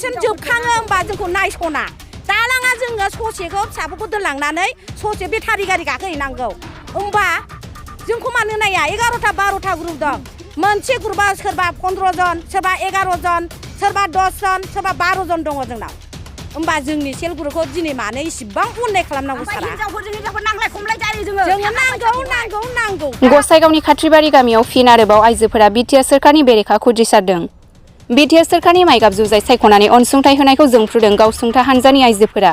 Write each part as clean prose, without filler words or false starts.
Election जोबखाङो होमबा जोंखौ नायस'ना दालाङा जोङो ससेखौ फिसाफोरखौ दोनलांनानै ससे बेटारि गारि गाखोहैनांगौ होमबा जोंखौ मानो नाया 11टा 12टा ग्रुप दं मोनसे ग्रुपआव सोरबा 15 जन सोरबा 11 जन सोरबा 10 जन सोरबा 12 जन दङ जोंनाव होमबा जोंनि सेल्फ ग्रुपखौ दिनै मानो इसिबां अननाय खालामनांगौ सारा हिनजावफोर नांलाय खमलाय जायो जोङो नांगौ गसाइगावनि खाथ्रिबारि गामियाव फिन आरोबाव आइजोफोरा बिटिआर सोरखारनि बेरेखा खुद्रिसारदों। बिटिआर सोरखारनि माइगाब जुजाइ सायख'नानै अनसुंथाइ होनायखौ जोंफ्रुदों गावसुंथा हानजानि आइजोफोरा।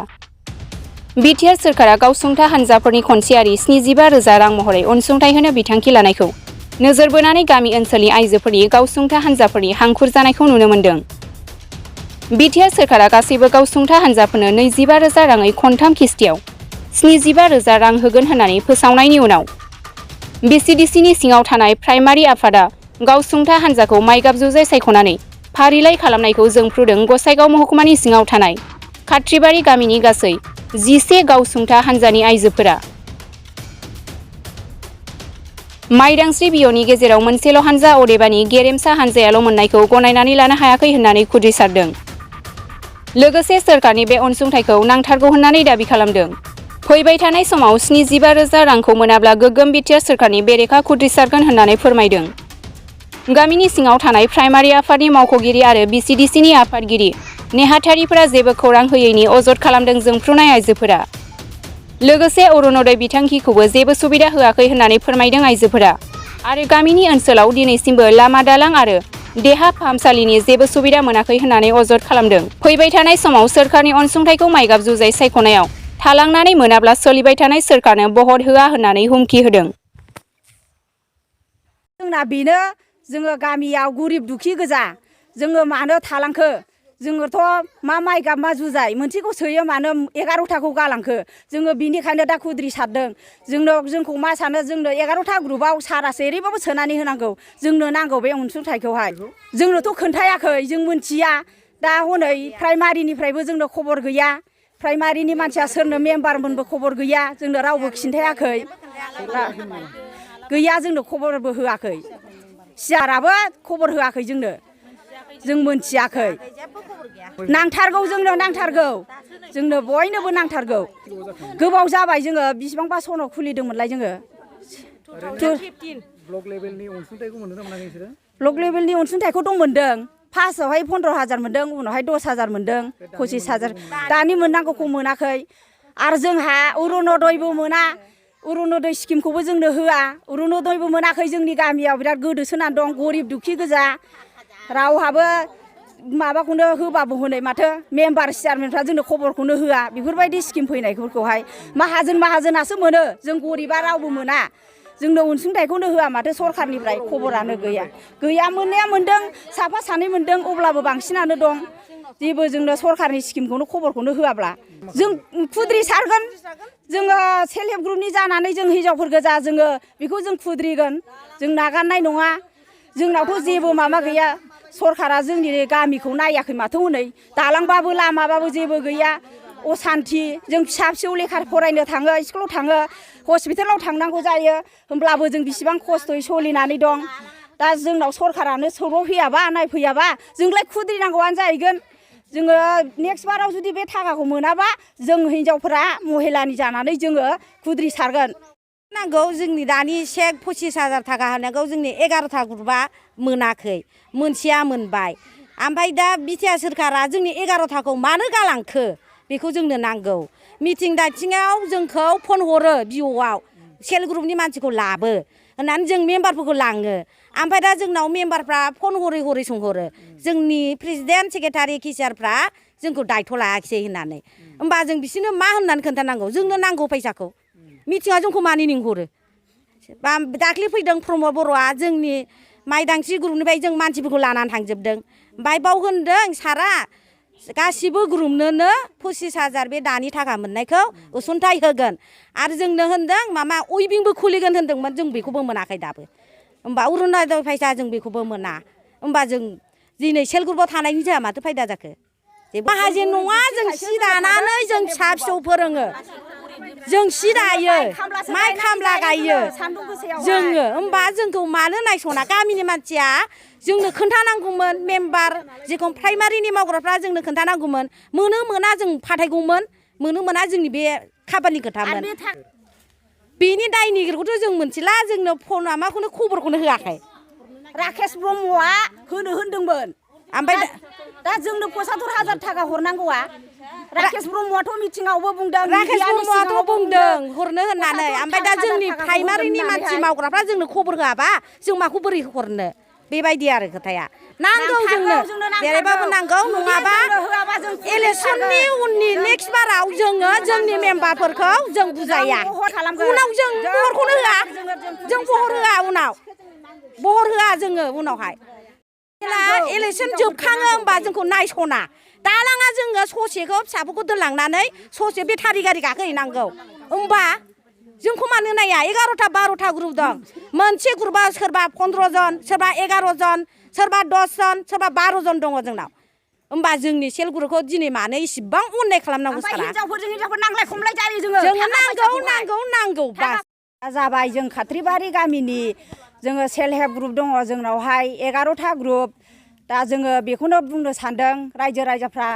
बिटिआर सोरखारा गावसुंथा हानजाफोरनि खनसेयारि 75,000 रां महरै अनसुंथाइ होनो बिथांखि लानायखौ नोजोर बोनानै गामि ओनसोलनि आइजोफोरनि गावसुंथा हानजाफोरनि हांखुर जानायखौ नुनो मोन्दों। बिटिआर सोरखारा गासैबो गावसुंथा हानजाफोरनो 25,000 राङै खनथाम किस्तियाव 75,000 रां होगोन होननानै फोसावनायनि उनाव बिसिडिसिनि सिङाव थानाय प्राइमारि आफादा गावसुंथा हानजाखौ माइगाब जुजाइ सायख'नानै फारिलाइ खालामनायखौ जोंफ्रुदों गसाइगाव महकुमानि सिङाव थानाय खाथ्रिबारि गामिनि गासै 11 गावसुंथा हानजानि आइजोफोरा। माइदांस्रि बिअनि गेजेराव मोनसेल' हानजा अदेबानि गेरेमसा हानजायाल' मोननायखौ गनायनानै लानो हायाखै होननानै खुद्रिसारदों। लोगोसे सोरखारनि बे अनसुंथाइखौ नांथारगौ होननानै दाबि खालामदों। फैबाय थानाय समाव 75,000 रांखौ मोनाब्ला गोगोम बिटिआर सोरखारनि बेरेखा खुद्रिसारगोन होननानै फोरमायदों। गामिनि सिङाव थानाय प्राइमारि आफादनि मावख'गिरि आरो बिसिडिसिनि आफादगिरि नेहाथारिफोरा जेबो खौरां होयैनि अजद खालामदों जोंफ्रुनाय आइजोफोरा। लोगोसे अरुणोदय बिथांखिखौबो जेबो सुबिदा होआखै होननानै फोरमायदों आइजोफोरा आरो गामिनि ओनसोलाव दिनैसिमबो लामा दालां आरो देहा फाहामसालिनि जेबो सुबिदा मोनाखै होननानै अजद खालामदों। फैबाय थानाय समाव सोरखारनि अनसुंथाइखौ माइगाब जुजाइ सायख'नायाव थालांनानै मोनाब्ला सोलिबाय थानाय सोरखारनो बहद होआ होननानै हुमखि होदों। जोंना बेनो जोङो गामियाव गरिब दुखि गोजा जोङो मानो थालांखो जोङोथ' मा माइगाब मा जुजाइ मोनसेखौ सोयो मानो 11टाखौ गालांखो जोङो बिनिखायनो दा खुद्रि सारदों। जोंखौ मा सानो जोंनो 11टा ग्रुपआव सारासो ओरैबाबो सोनानै होनांगौ जोंनो नांगौ बे अनसुंथाइखौहाय जोंनोथ' खोन्थायाखै जों मोनथिया दा हनै प्राइमारिनिफ्रायबो जोंनो खबर गैया प्राइमारिनि मानसिया सोरनो मेम्बारमोनबो खबर गैया जोंनो रावबो खिन्थायाखै गैया जोंनो खबरबो होआखै सिआरआबो खबर होआखै जोंनो जों मोनथियाखै नांथारगौ जोंनो नांथारगौ जोंनो बयनोबो नांथारगौ गोबाव जाबाय जोङो बिसिबांबा सनाव खुलिदोंमोनलाय जोङो ब्लक लेभेलनि अनसुंथाइखौ मोनदों ना मोनाखै नोंसोरो? ब्लक लेभेलनि अनसुंथाइखौ मोनदों फार्स्टआवहाय 15,000 मोनदों उनावहाय 10,000 मोनदों 25,000 दानि मोननांगौखौ मोनाखै आरो जोंहा अरुणोदयबो मोना अरुणोदय स्किमखौबो जोंनो होआ अरुणोदयबो मोनाखै जोंनि गामियाव बिराद गोदोसोनानै दं गरिब दुखि गोजा रावहाबो माबाखौनो होबाबो हनै माथो मेम्बार चेयारमेनफ्रा जोंनो खबरखौनो होआ बेफोरबायदि स्किम फैनायफोरखौहाय माहाजोनासो मोनो जों गरिबा रावबो मोना जोंनो अनसुंथाइखौनो होआ माथो सरखारनिफ्राय खबरानो गैया मोननाया मोनदों साफा सानै मोनदों अब्लाबो बांसिनानो दं जेबो जोंनो सरखारनि स्किमखौनो खबरखौनो होआब्ला जों खुद्रि सारगोन जोङो सेल्फ हेल्प ग्रुपनि जानानै जों हिनजावफोर गोजा जोङो बेखौ जों खुद्रिगोन जों नागारनाय नङा जोंनावथ' जेबो माबा गैया सरखारा जोंनि गामिखौ नायाखै माथो हनै दालांबाबो लामाबाबो जेबो गैया असान्थि जों फिसा फिसौ लेखा फरायनो थाङो स्कुलाव थाङो हस्पिटालाव थांनांगौ जायो होमब्लाबो जों बिसिबां खस्थ'यै सोलिनानै दं दा जोंनाव सरखारानो सौफै फैयाबा नायफैयाबा जोंलाय खुद्रिनांगौआनो जाहैगोन जोङो नेक्स्ट बाराव जुदि बे थाखाखौ मोनाबा जों हिनजावफोरा महिलानि जानानै जोङो खुद्रि सारगोन नांगौ जोंनि दानि 25,000 थाखा होनांगौ जोंनि 11टा ग्रुपआ मोनाखै मोनसेया मोनबाय ओमफ्राय दा बिटिआर सोरखारा जोंनि 11टाखौ मानो गालांखो बेखौ जोंनो नांगौ मिटिं दाइथिङाव जोंखौ फन हरो बिअआव सेल्फ ग्रुपनि मानसिखौ लाबो होननानै जों मेम्बारफोरखौ लाङो ओमफ्राय दा जोंनाव मेम्बारफ्रा फन हरै सोंहरो जोंनि प्रेसिडेन्ट सेक्रेटारि केसियारफ्रा जोंखौ दायथ' लायाखिसै होननानै होमबा जों बिसोरनो मा होननानै खोन्थानांगौ जोंनो नांगौ फैसाखौ मिटिङा जोंखौ मानो लिंहरो दाख्लै फैदों प्रमद बर'आ जोंनि माइदांस्रि ग्रुपनिफ्राय जों मानसिफोरखौ लानानै थांजोबदों ओमफ्राय बाव होनदों सारा गासिबो ग्रुपनोनो 25,000 बे दानि थाखा मोननायखौ अनसुंथाइ होगोन आरो जोंनो होनदों माबा उइभिंबो खुलिगोन होनदोंमोन जों बेखौबो मोनाखै दाबो होमबा अरुणोदय फैसा जों बेखौबो मोना होमबा जों दिनै सेल्फ ग्रुपआव थानायनि जोंहा माथो फायदा जाखो माहाजोन नङा जों सि दानानै जों फिसा फिसौ फोरोङो जों सि दायो माइ खामला गायो सान्दुं गोसायाव जोङो होमबा जोंखौ मानो नायस'ना गामिनि मानसिया जोंनो खोन्थानांगौमोन मेम्बार जिखुनु प्राइमारिनि मावग्राफ्रा जोंनो खोन्थानांगौमोन मोनो मोना जों फाथायगौमोन मोनो मोना जोंनि बे खाफालनि खोथामोन बेनि दायनिगिरिखौथ' जों मोनथिला जोंनो फन माबाखौनो खबरखौनो होआखै राकेश ब्रह्मआ होनो होनदोंमोन ओमफ्राय दा जोंनो 75,000 थाखा हरनांगौआ राकेश ब्रह्मआथ' मिटिंआवबो बुंदों राकेश ब्रह्मआथ' बुंदों हरनो होननानै ओमफ्राय दा जोंनि प्राइमारिनि मानसि मावग्राफ्रा जोंनो खबर होआबा जों माखौ बोरै हरनो बेबायदि आरो खोथाया नांगौ जोंनो जेरैबाबो नांगौ नङाबा इलेक्सननि उननि नेक्स्ट बाराव जोङो जोंनि मेम्बारफोरखौ जों बुजाया उनाव जों बहरखौनो होआ जों बहर होआ उनाव बहर होआ जोङो उनावहाय इलेक्सन जोबखाङो होमबा जोंखौ नायस'ना दालाङा जोङो ससेखौ फिसाफोरखौ दोनलांनानै ससे बेटारि गारि गाखोहैनांगौ होमबा जोंखौ मानो नाया 11टा 12टा ग्रुप दं मोनसे ग्रुपआव सोरबा 15 जन सोरबा 11 जन सोरबा 10 जन सोरबा 12 जन दङ जोंनाव होमबा जोंनि सेल्फ ग्रुपखौ दिनै मानो इसिबां अननाय खालामनांगौ सारा हिनजावफोरजों हिनजावफोर नांलाय खमलाय जायो जोङो नांगौ बास जाबाय जों खाथ्रिबारि गामिनि जोङो सेल्फ हेल्प ग्रुप दङ जोंनावहाय 11टा ग्रुप दा जोङो बेखौनो बुंनो सानदों रायजो राजाफ्रा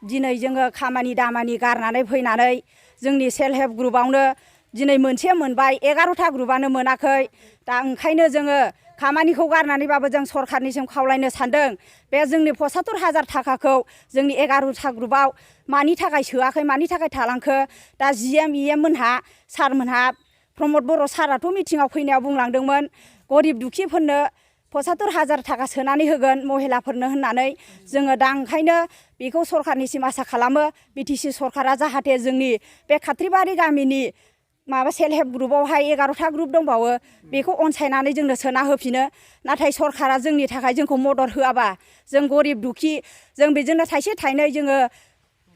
दिनै जोङो खामानि दामानि गारनानै फैनानै जोंनि सेल्फ हेल्प ग्रुपआवनो दिनै मोनसे मोनबाय 11टा ग्रुपआनो मोनाखै दा ओंखायनो जोङो खामानिखौ गारनानैबाबो जों सरखारनिसिम खावलायनो सानदों बे जोंनि 75,000 थाखाखौ जोंनि 11टा ग्रुपआव मानि थाखाय सोआखै मानि थाखाय थालांखो दा GM EM मोनहा सारमोनहा प्रमद बर' साराथ' मिटिङाव फैनायाव बुंलांदोंमोन गरिब दुखिफोरनो 75,000 थाखा सोनानै होगोन महिलाफोरनो होननानै जोङो दा ओंखायनो बेखौ सरखारनिसिम आसा खालामो BTC सरखारा जाहाथे जोंनि बे खाथ्रिबारि गामिनि माबा सेल्फ हेल्प ग्रुपआवहाय 11टा ग्रुप दंबावो बेखौ अनसायनानै जोंनो सोना होफिनो नाथाय सरखारा जोंनि थाखाय जोंखौ मदद होआबा जों गरिब दुखि जों बेजोंनो थाइसे थाइनै जोङो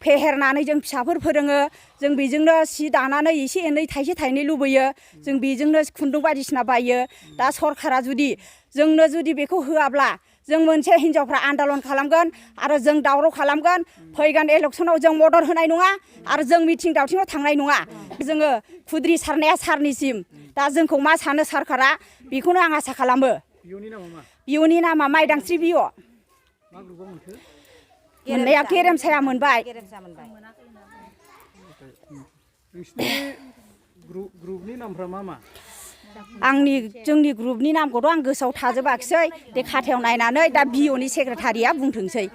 फेहेरनानै जों फिसाफोर फोरोङो जों बेजोंनो सि दानानै एसे एनै थाइसे थाइनै लुबैयो जों बेजोंनो खुन्दुं बायदिसिना बायो दा सरखारा जोंनो बेखौ होआब्ला जों मोनसे हिनजावफ्रा आन्दालन खालामगोन आरो जों दावराव खालामगोन फैगोन इलेक्सनाव जों मदद होनाय नङा आरो जों मिटिं दावथिङाव थांनाय नङा जोङो खुद्रि सारनाया सारनिसिम दा जोंखौ मा सानो सरखारा बेखौनो आं आसा खालामो बिअनि नामा माइदांस्रि बिअ मोननाया गेरेमसाया मोनबाय नोंसिनि ग्रुपनि नामफ्रा मा जोंनि ग्रुपनि नामखौथ' आं गोसोआव थाजोबाखिसै बे खाथायाव नायनानै दा बिअनि सेक्रेटारिया बुंथोंसै